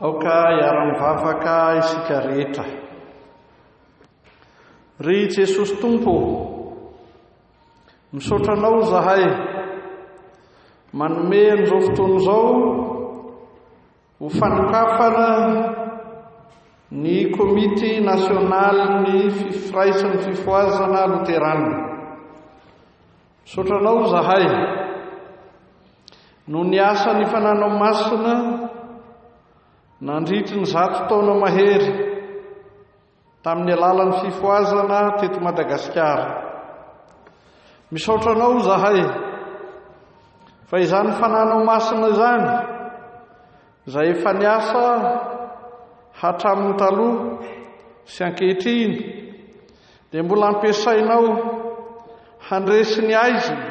Aoka hiara-mivavaka isika rehetra. Ry Jesosy Tompo ô, misaotra Anao izahay manome an'izao fotoana izao ho fanokafana ny Komity Nasionalin'ny Firaisan'ny Fifohazana Loterana. Misaotra Anao izahay noho ny asa nifananao masina nandritry ny zato taona mahery tamin'ny alalan'ny fifohazana teto Madagasikara. Misaotra Anao izahay fa izany fananao masina izany izay efa niasa hatramin'ny taloha sy ankehitriny dia mbola ampiasainao handresy ny aizina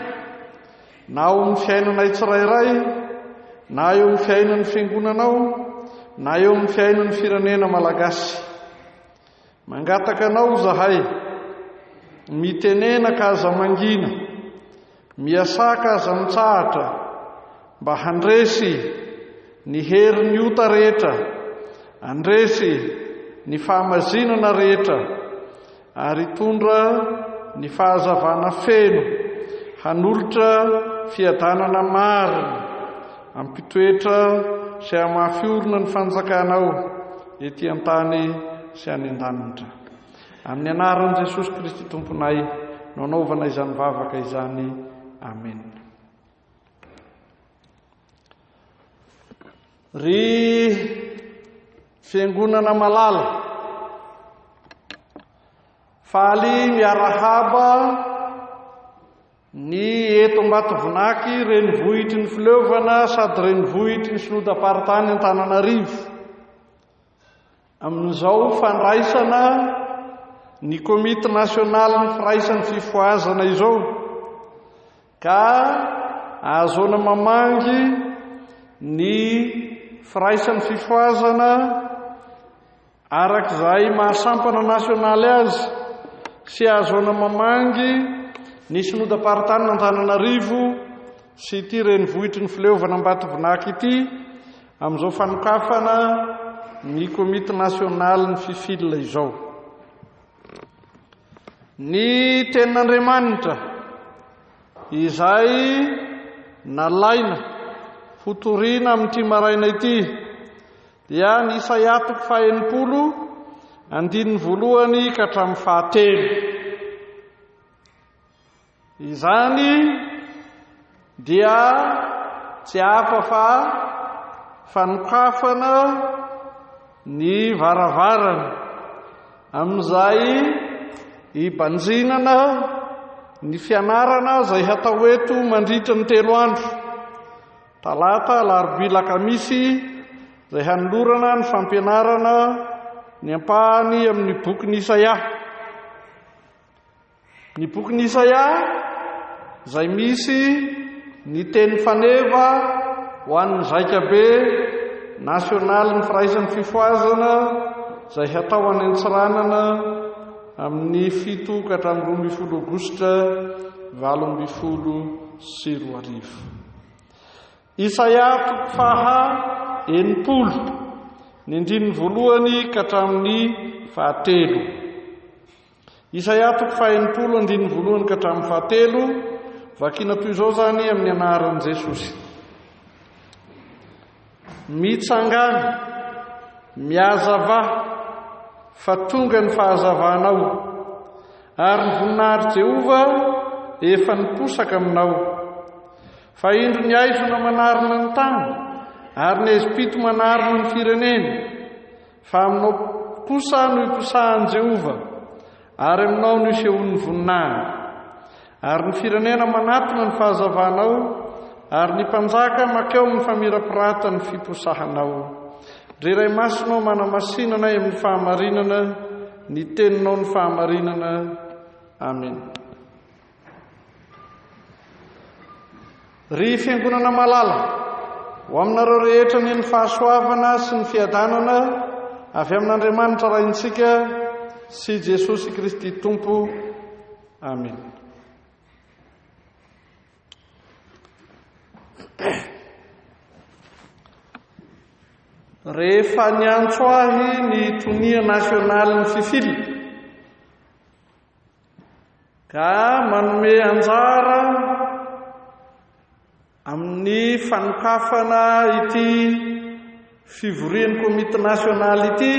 na ao amin'ny fiainanay tsirairay na eo amin'ny fiainan'ny fiangonanao na eo amin'ny fiainan'ny firenena malagasy. Mangataka anao izahay, mitenena ka aza mangina, miasà ka aza mitsahatra, mba handresy ny herin'ny ota rehetra, handresy ny fahamazinana rehetra, ary hitondra ny fahazavana feno, hanolotra fiadanana marina, hampitoetra sy hamafy orina ny fanjakanao ety an-tany sy any an-danitra. Amin'ny anaran'i Jesosy Kristy Tomponay no anaovana izany vavaka izany. Amena. Ry Fiangonana malala, faly miarahaba ny eto Ambatovinaky, renivohitry ny fileovana sady renivohitry ny synodam-paritany Antananarivo. Amin'izao fandraisana ny komity nasionalin'ny firaisan'ny fifohazana izao ka ahazoana mamangy ny firaisan'ny fifohazana araka izay maha-sampana nasionaly azy sy ahazoana mamangy ny synodam-paritanin'Antananarivo sy ity renivohitry ny fileovana Ambatovinaky ity amin'izao fanokafana ny komity nasionalin'ny Fifil izao. Ny tenin'Andriamanitra izay nalaina hotorina amin'ity maraina ity dia ny Isaia toko faha-60 andininy voalohany ka hatramin'ny fahatelo. Izany dia tsy hafa fa fanokafana ny varavarana amin'izay hibanjinana ny fianarana izay hatao eto mandritra ny telo andro, talata, alarobia, alakamisy, izay hanolorana ny fampianarana ny ampahany amin'ny bokin'i Isaia. Ny bokin'i Isaia izay misy ny teny faneva ho an'ny zaikabe nasionalin'ny firaisan'ny fifohazana izay hatao any Antsiranana amin'ny 7 ka hatramin'ny 12 aogositra 2018. Isaia toko faha 60, ny andininy voalohany ka hatramin'ny fahatelo. Isaia toko faha-60 andininy voalohany ka hatramin'ny fahatelo, vakina toy izao izany amin'ny anaran'i Jesosy. Mitsangàna, mihazavà, fa tonga ny fahazavanao, ary ny voninahitr'i Jehovah efa niposaka aminao. Fa indro ny aizona manarona ny tany, ary ny aizim-pito manarona ny firenena. Fa aminao kosa no iposahan'i Jehovah, ary aminao no isehoan'ny voninahiny. Ary ny firenena manatona ny fahazavanao, ary ny mpanjaka mankeo amin'ny famirapiratan'ny fiposahanao. Ry Ray Masina ô, manamasina anay amin'ny fahamarinana, ny teninao ny fahamarinana. Amena. Ry Fiangonana malala, ho aminareo rehetra anie ny fahasoavana sy ny fiadanana avy amin'Andriamanitra Raintsika sy Jesosy Kristy Tompo. Amena. Rehefa niantso ahy ny tonia nasionalin'ny Fifil ka manome anjara amin'ny fanokafana ity fivorian'ny komity nasionaly ity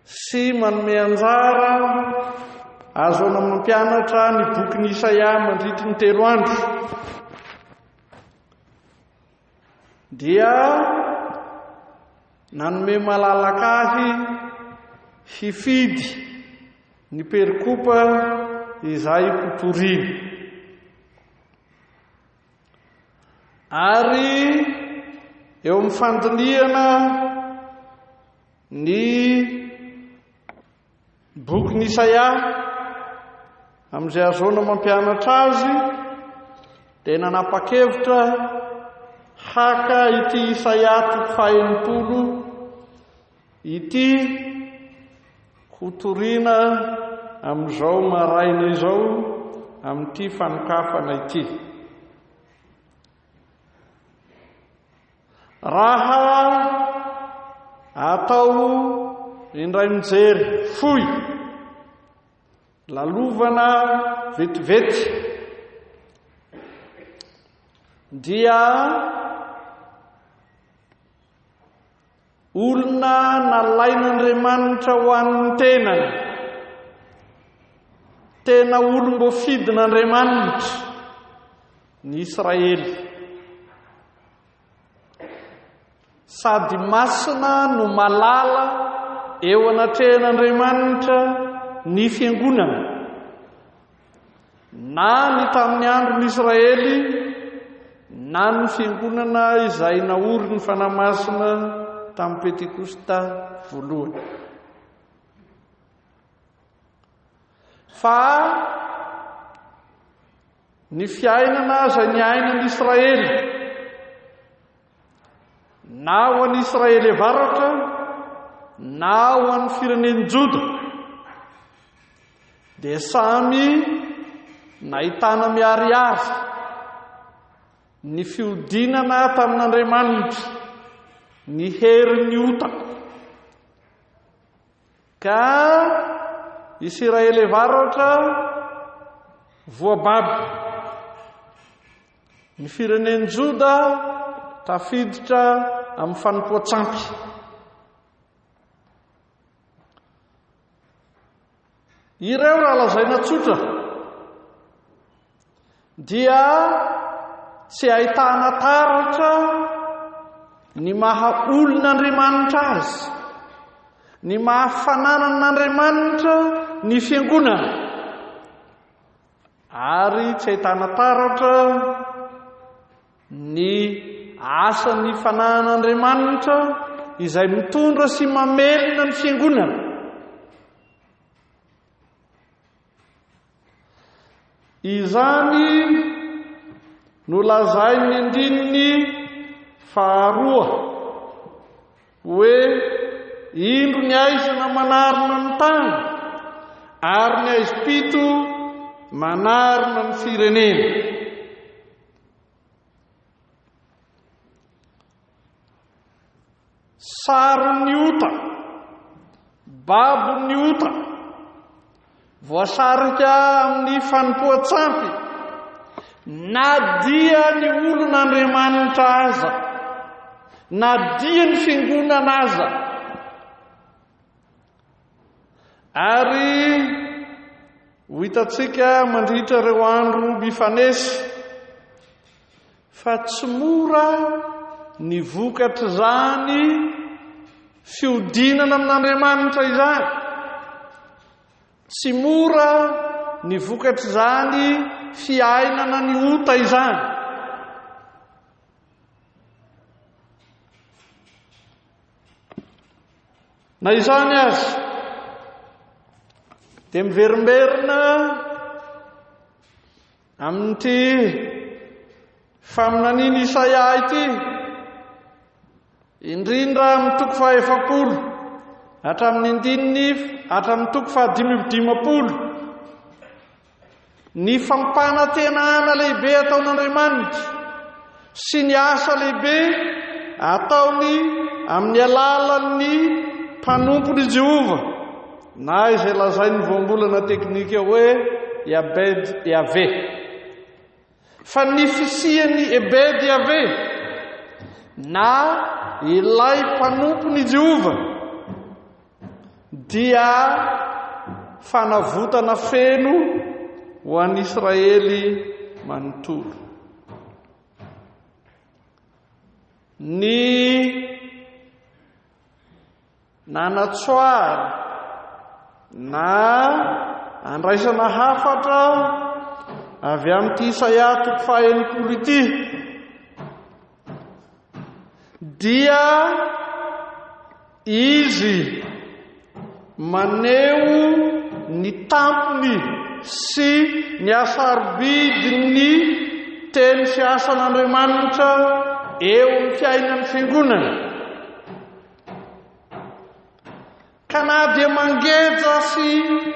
sy manome anjara ahazoana mampianatra ny bokin'i Isaia mandritry ny telo andro dia nanome malalaka ahy hifidy ny perikopa izay hotorina. Ary eo amin'ny fandinihana ny bokin'i Isaia amin'izay ahazoana mampianatra azy dia nanapa-kevitra haka ity Isaia toko faha-60 ity hotorina amin'izao maraina izao amin'ity fanokafana ity. Raha atao indray mijery fohy, lalovana vetivety, dia olona nalain'Andriamanitra ho an'ny tenany, tena olom-boafidin'Andriamanitra ny Israely. Sady masina no malala eo anatrehan'Andriamanitra ny fiangonana, na ny tamin'ny andron'ny Israely na ny fiangonana izay naorin'ny Fanahy Masina tamin'ny Pentekosta voalohany. Fa Ny fiainana izay niainan'i Israely, na ho an'i Israely avaratra, na ho an'ny firenen'i Joda, dia samy nahitana miharihary ny fihodinana tamin'Andriamanitra, ny herin'ny ota. Ka Isiraely avaratra voababo. Ny firenen'i Joda tafiditra amin'ny fanompoan-tsampy. Ireo raha lazaina tsotra dia tsy ahitana taratra ny maha olon'Andriamanitra azy, ny maha fananan'Andriamanitra ny fiangonana, ary tsy ahitana taratra ny asan'ny fananan'Andriamanitra izay mitondra sy mamelona ny fiangonana. Izany no lazain'ny andininy faharoa hoe indro ny aizina manarona ny tany ary ny aizim-pito manarona ny firenena. Saron'ny ota, babon'ny ota, voasarika amin'ny fanompoan-tsampy, na dia ny olon'Andriamanitra aza, na dia ny fiangonana aza. Ary ho hitantsika mandritra ireo andro mifanesy fa tsy mora ny vokatr'izany fihodinana amin'Andriamanitra izany. Tsy mora ny vokatr'izany fiainana ny ota izany. Na izany aza, dia miverimberina amin'ity faminanian'i Isaia ity, indrindra amin'ny toko faha-40 hatramin'ny andininy hatramin'ny toko faha-55, Ny fampanantenana lehibe ataon'Andriamanitra sy ny asa lehibe ataony amin'ny alalan'ny mpanompony Jehovah, na izay lazain'ny voambolana teknika hoe Yabed Yaveh. Fa ny fisian'i Ebed Yaveh, na ilay mpanompon'i Jehovah, dia fanavotana feno ho an'i Israely manontolo. Ny nanatsoahana na andraisana hafatra avy amin'ity Isaia toko faha-60 ity dia izy maneho ny tampony sy ny hasarobidin'ny teny sy asan'Andriamanitra eo amin'ny fiainan'ny fiangonana. Ka na dia mangeja sy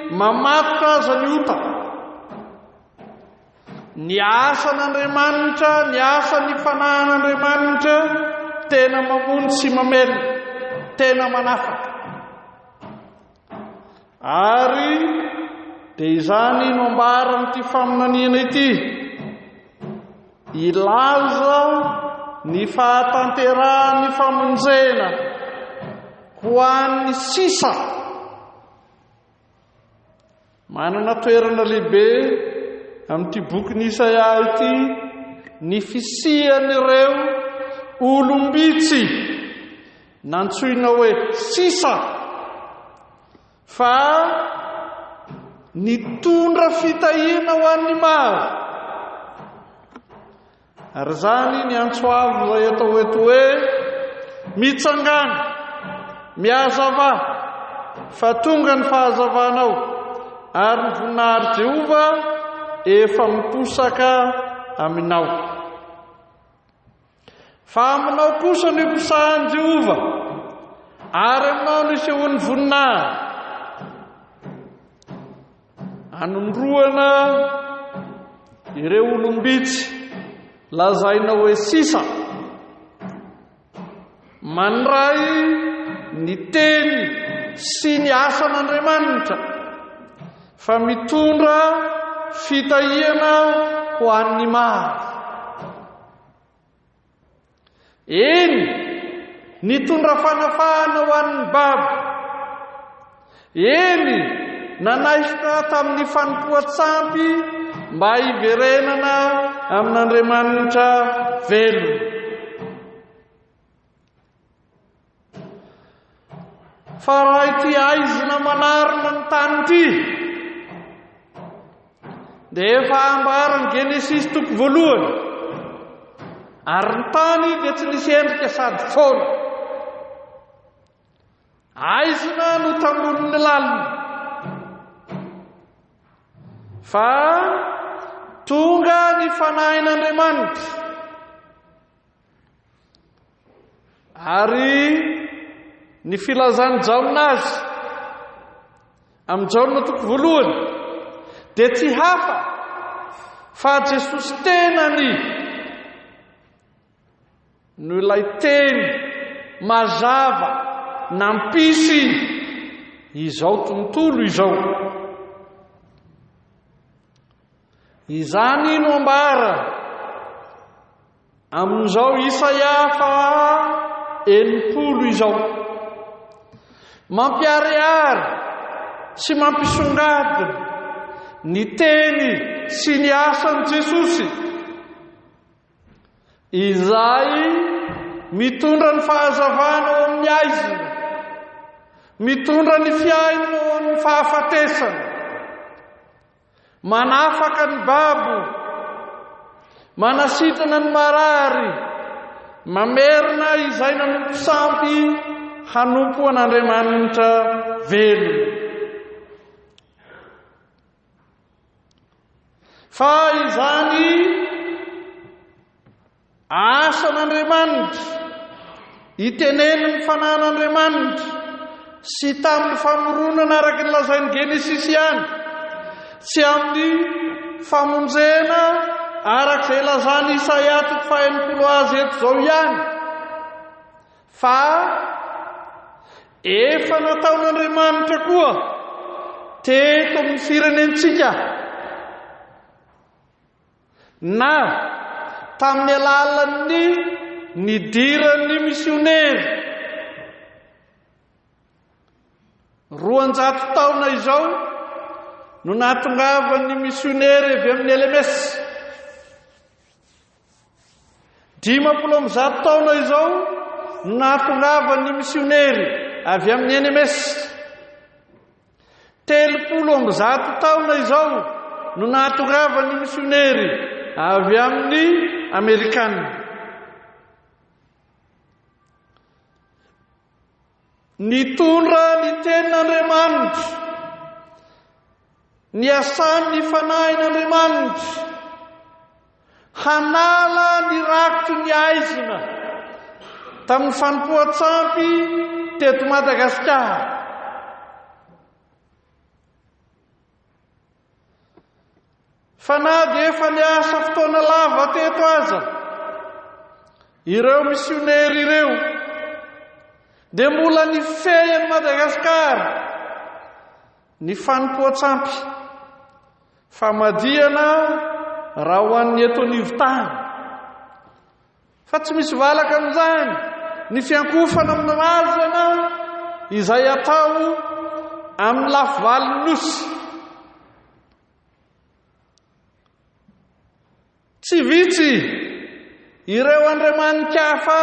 mamatotra aza ny ota, Ny asan'Andriamanitra, ny asan'ny fanahin'Andriamanitra tena mamono sy mamelona, tena manafaka. Ary dia izany no ambaran'ity faminaniana ity. Hilaza ny fahatanterahan'ny famonjena ho an'ny sisa. Manana toerana lehibe amin'ity bokin'i Isaia ity ny fisian'ireo olom-bitsy nantsoina hoe sisa fa nitondra fitahiana ho an'ny maro. Ary izany ny antso avo izay atao eto hoe, Mitsangàna, mihazavà, fa tonga ny fahazavanao, ary ny voninahitr'i Jehovah efa miposaka aminao. Fa aminao kosa no iposahan'i Jehovah, ary aminao no isehoan'ny voninahiny. Anondroana ireo olom-bitsy lazaina hoe sisa mandray ny teny sy ny asan'Andriamanitra fa mitondra fitahiana ho an'ny maro. Eny, nitondra fanafahana ho an'ny babo. Eny, nanaisotra tamin'ny fanompoan-tsampy mba hiverenana amin'Andriamanitra velona. Fa raha ity aizina manarona ny tany ity, dia efa ambaran'ny Genesisy toko voalohany, ary ny tany dia tsy nisy endrika sady foana. Aizina no tambonin'ny lalina. Fa tonga ny fanahin'Andriamanitra. Ary ny filazan'i Jaona azy amin'i Jaona toko voalohany dia tsy hafa fa Jesosy tenany no ilay teny mazava nampisy izao tontolo izao. Izany no ambara Amin'izao Isaia faha 60 izao. Mampiharihary sy mampisongadina ny teny sy ny asan'i Jesosy izay mitondra ny fahazavana ao amin'ny aizina, mitondra ny fiainana ao amin'ny fahafatesana. Manafaka ny babo, manasitrana ny marary, mamerina izay nanompo sampy hanompo an'Andriamanitra velona. Fa izany Asan'Andriamanitra, iteneniny fanan'Andriamanitra, sy tamin'ny famoronana araka ny lazain'ny Genesisy ihany, tsy amin'ny famonjena araka izay lazan'i Isaia toko faha-60 azy eto izao ihany. Fa efa nataon'Andriamanitra koa teto amin'ny firenentsika na tamin'ny alalan'ny nidiran'ny misionery 200 taona izao no nahatongavan'ny misionery avy amin'ny LMS. 150 taona izao no nahatongavan'ny misionery avy amin'ny NMS. 130 taona izao no nahatongavan'ny misionery avy amin'ny Amerikana. Nitondra ny tenin'Andriamanitra, ny asan'ny fanahin'Andriamanitra, hanala ny rakotry ny aizina tamin'ny fanompoan-tsampy teto Madagasikara. Fa na dia efa niasa fotoana lava teto aza ireo misionery ireo, dia mbola nifehy an'i Madagasikara ny fanompoan-tsampy, famadihana raha ho an'ny eto anivon-tany. Fa tsy misy valaka amin'izany ny fiankofana amin'ny razana izay atao amin'ny lafivalin'ny nosy. Tsy vitsy ireo andriamani-kafa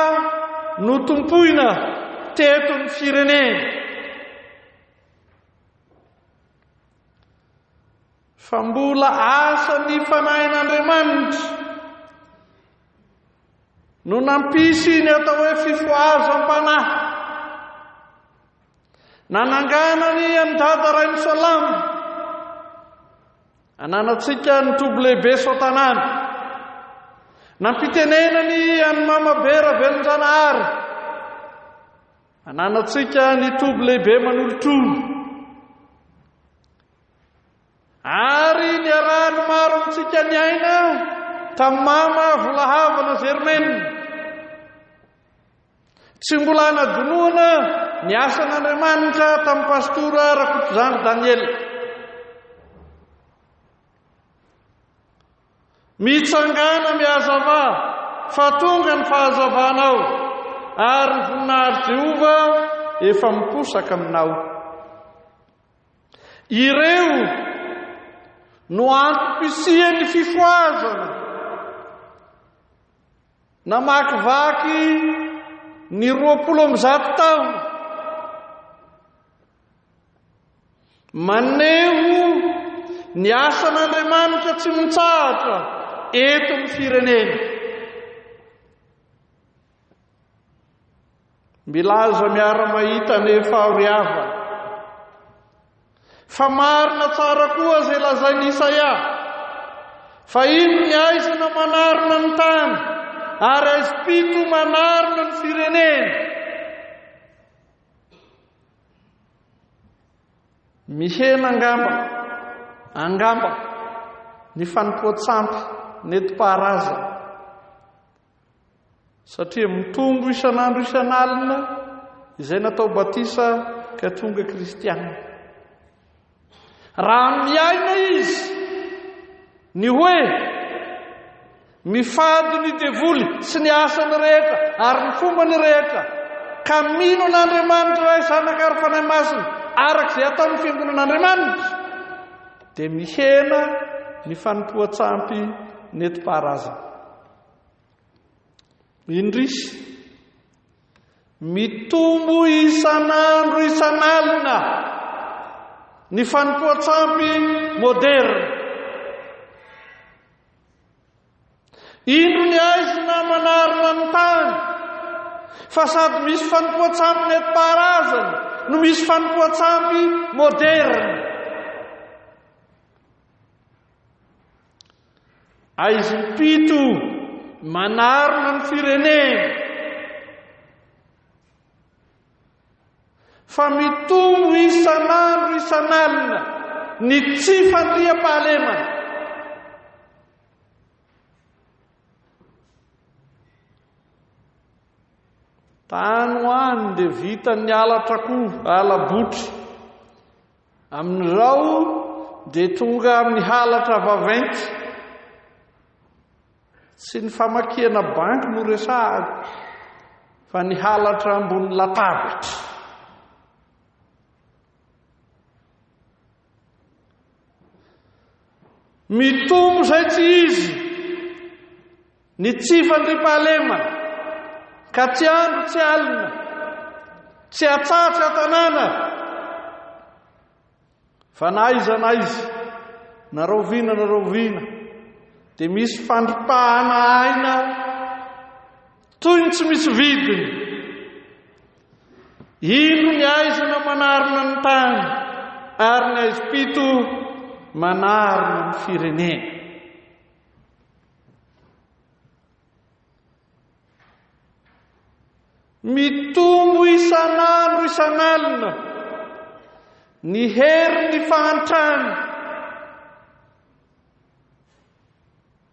notompoina teto amin'ny firenena. Fa mbola asan'ny fanahin'Andriamanitra no nampisy ny atao hoe fifohazam-panahy. Nananganany an'i Dada Rainisoalambo. Ananantsika ny toby lehibe Soatanàna. Nampitenenany an'i Mama Be Ravelonjanahary. Ananantsika ny toby lehibe Manolotrony. Ary niarahan'ny maro amintsika niaina tamin'i Mama Volahavana Germaine. Tsy mbola hanadinoana ny asan'Andriamanitra tamin'ny Pastora Rakotozandry Daniel. Mitsangàna mihazavà, fa tonga ny fahazavanao, ary ny voninahitr'i Jehovah efa miposaka aminao. Ireo no antom-pisian'ny fifohazana. Namakivaky ny 120 taona. Maneho ny asan'Andriamanitra tsy mitsahatra eto amin'ny firenena. Milaza miara-mahita anefa aho ry havana fa marina tsara koa izay lazain'i Isaia fa iny ny aizina manarona ny tany ary aizim-pito manarona ny firenena. Mihena angamba, angamba, ny fanompoan-tsampy nentim-paharazana. Satria mitombo isan'andro isan'alina izay natao batisa ka tonga kristiana. Raha miaina izy ny hoe mifady ny devoly sy ny asany rehetra ary ny fombany rehetra ka mino an'Andriamanitra Ray, Zanaka ary Fanahy Masina araka izay ataon'ny fiangonan'Andriamanitra dia mihena ny fanompoan-tsampy nentim-paharazana. Indrisy, mitombo isan'andro isan'alina ny fanompoan-tsampy moderina. Indro ny aizina manarona ny tany, fa sady misy fanompoan-tsampy nentim-paharazana no misy fanompoan-tsampy moderina. Aizim-pito manarona ny firenena fa mitombo isan'andro isan'alina ny tsy fandriampahalemana. Tany ho any dia vitan'ny halatra akoho, hala-botry. Amin'izao dia tonga amin'ny halatra vaventy. Tsy ny famakiana banky no resahako fa ny halatra ambony latabatra. Mitombo izay tsy izy ny tsy fandriampahalemana ka tsy andro tsy alina, tsy an-tsaha tsy an-tanàna fa na aiza na aiza na rahoviana na rahoviana dia misy fandripahana aina Toy ny tsy misy vidiny. Ino ny aizina manarona ny tany ary ny aizim-pito manarona ny firenena. Mitombo isan'andro isan'alina ny herin'ny fahantrana.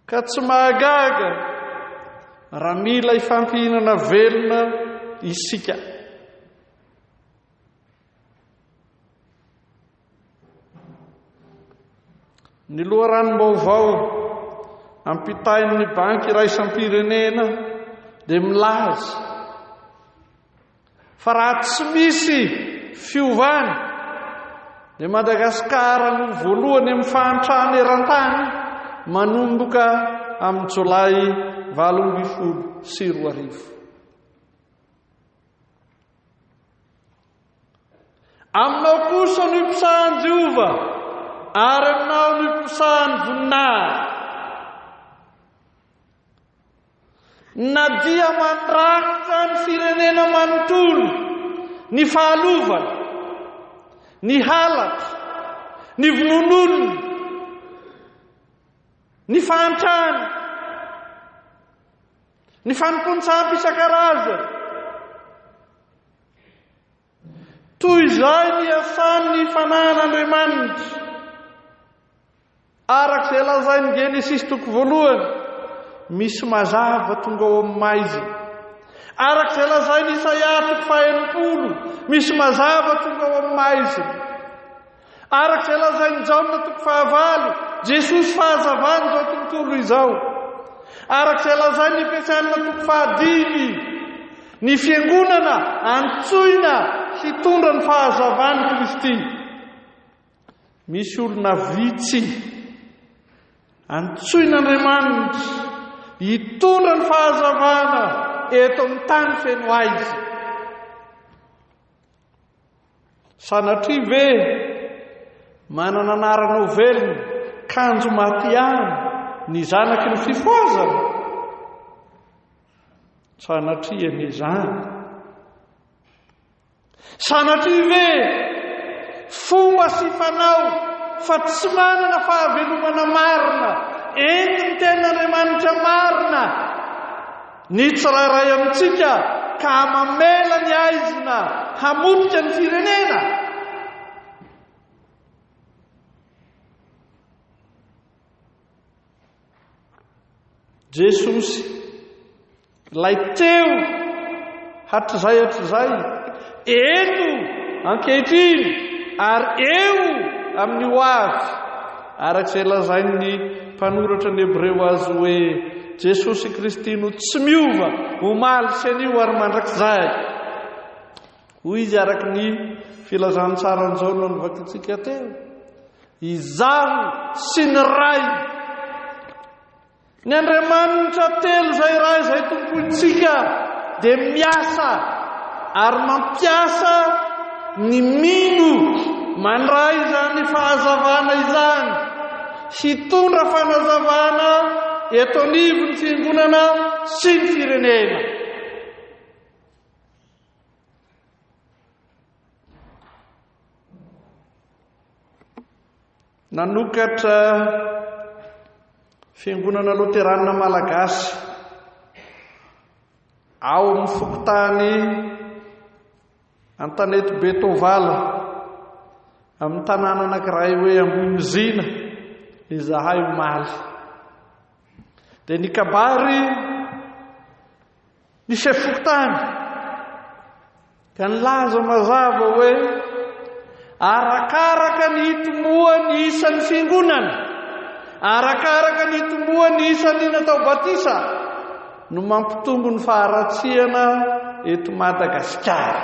Ka tsy mahagaga raha mila hifampihinana velona isika. Ny loharanom-baovao ampitain'ny Banky Iraisam-pirenena dia milaza Fa raha tsy misy fiovana dia Madagasikara no voalohany amin'ny fahantrana eran-tany manomboka amin'ny jolay 2018. Aminao kosa no iposahan'i Jehovah, ary aminao no iposahan'ny voninahiny. Na dia mandrakotra ny firenena manontolo ny fahalovana, ny halatra, ny vonoan'olona, ny fahantrana, ny fanompoan-tsampy isan-karazany, toy izay ny iasan'ny fanahin'Andriamanitra. Araka izay lazain'ny Genesisy toko voalohany, misy mazava tonga ao amin'ny maizina. Araka izay lazain'i Isaia toko faha-60, misy mazava tonga ao amin'ny maizina. Araka izay lazain'i Jaona toko fahavalo, Jesosy fahazavan'izao tontolo izao. Araka izay lazain'ny Efesianina toko fahadimy, ny fiangonana antsoina hitondra ny fahazavan'i Kristy. Misy olona vitsy antsoin'Andriamanitra hitondra ny fahazavana eto amin'ny tany feno haizina. Sanatria ve manana anarana ho velona kanjo maty ihany ny zanaky ny fifohazana? Sanatria anie izany. Sanatria ve fomba sy fanao fa tsy manana fahavelomana marina entin'ny Tenin'Andriamanitra marina ny tsirairay amintsika ka mamela ny haizina hamotika ny firenena? Jesosy, ilay teo hatrizay hatrizay, eto ankehitriny ary eo amin'ny ho avy, araka izay lazain'ny mpanoratra ny Hebreo azy hoe Jesosy Kristy no tsy miova omaly sy anio ary mandrakizay. Hoy izy araka ny filazantsaran'i Jaona novakintsika teo. Izaho sy ny Ray. Ny Andriamanitra telo izay Ray izay tompointsika dia miasa ary mampiasa ny mino mandray izany fahazavana izany hitondra fanazavana eto anivon'ny fiangonana sy ny firenena. Nanokatra fiangonana loterana malagasy ao amin'ny fokontany Antanetibe Tovala amin'ny tanàna anankiray hoe Ambohimizina izahay omaly. Dia nikabary Ny sefo fokontany. Ka nilaza mazava hoe arakaraka ny hitomboan'ny isan'ny fiangonana, arakaraka ny hitomboan'ny isan'ny natao batisa no mampitombo ny faharatsiana eto Madagasikara.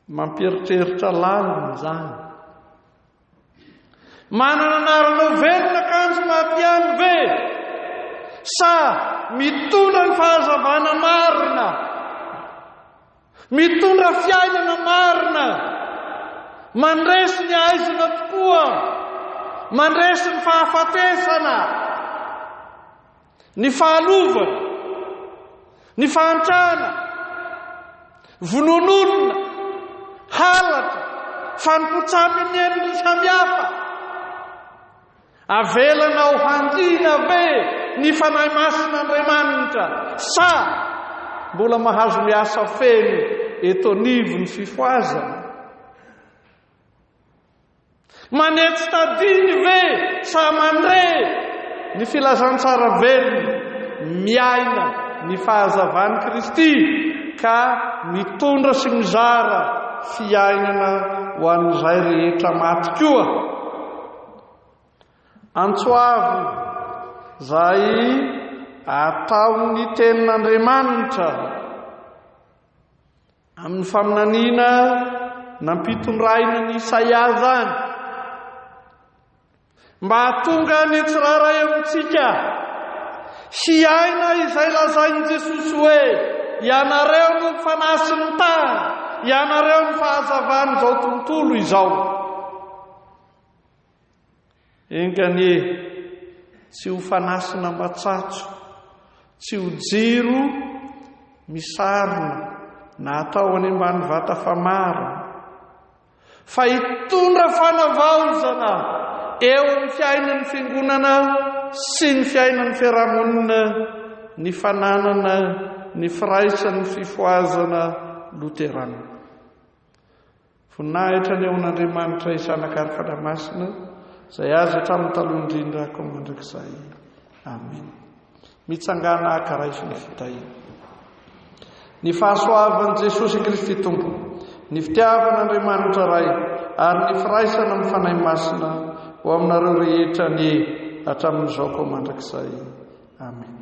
Mampieritreritra lalina izany. Manana anarana ho velona kanjo maty ihany ve? Sa mitondra ny fahazavana marina? Mitondra fiainana marina? Mandresy ny aizina tokoa? Mandresy ny fahafatesana? Ny fahalovana, ny fahantrana, vonoan'olona, halatra, fanompoan-tsampy amin'ny endriny samihafa. Avelanao hangina ve ny Fanahy Masin'Andriamanitra sa mbola mahazo miasa feno eto anivon'ny fifohazana? Manetsy tadiny ve sa mandre ny filazantsara velona, miaina ny fahazavan'i Kristy ka mitondra sy mizara fiainana ho an'izay rehetra maty koa? Antso avo izay ataon'ny Tenin'Andriamanitra. Amin'ny faminaniana nampitondraina an'i Isaia izany, mba hahatonga ny tsirairay amintsika hiaina izay lazain'i Jesosy hoe, Ianareo no fanahy sy ny tany, ianareo no fahazavan'izao tontolo izao. Enga anie tsy ho fanasina matsatso, tsy ho jiro misarona na atao any ambany vata famarana, fa hitondra fanavaozana eo amin'ny fiainan'ny Fiangonana sy ny fiainan'ny fiarahamonina ny fananana ny firaisan'ny fifohazana loterana. Voninahitra anie ho an'Andriamanitra Ray Zanaka ary Fanahy Masina, izay azy hatramin'ny taloha indrindra koa mandrakizay. Amena. Mitsangàna haka raiso ny fitahiana. Ny fahasoavan'i Jesosy Kristy Tompo, ny fitiavan'Andriamanitra Ray ary ny firaisana amin'ny Fanahy Masina ho aminareo rehetra anie hatramin'izao koa mandrakizay. Amena.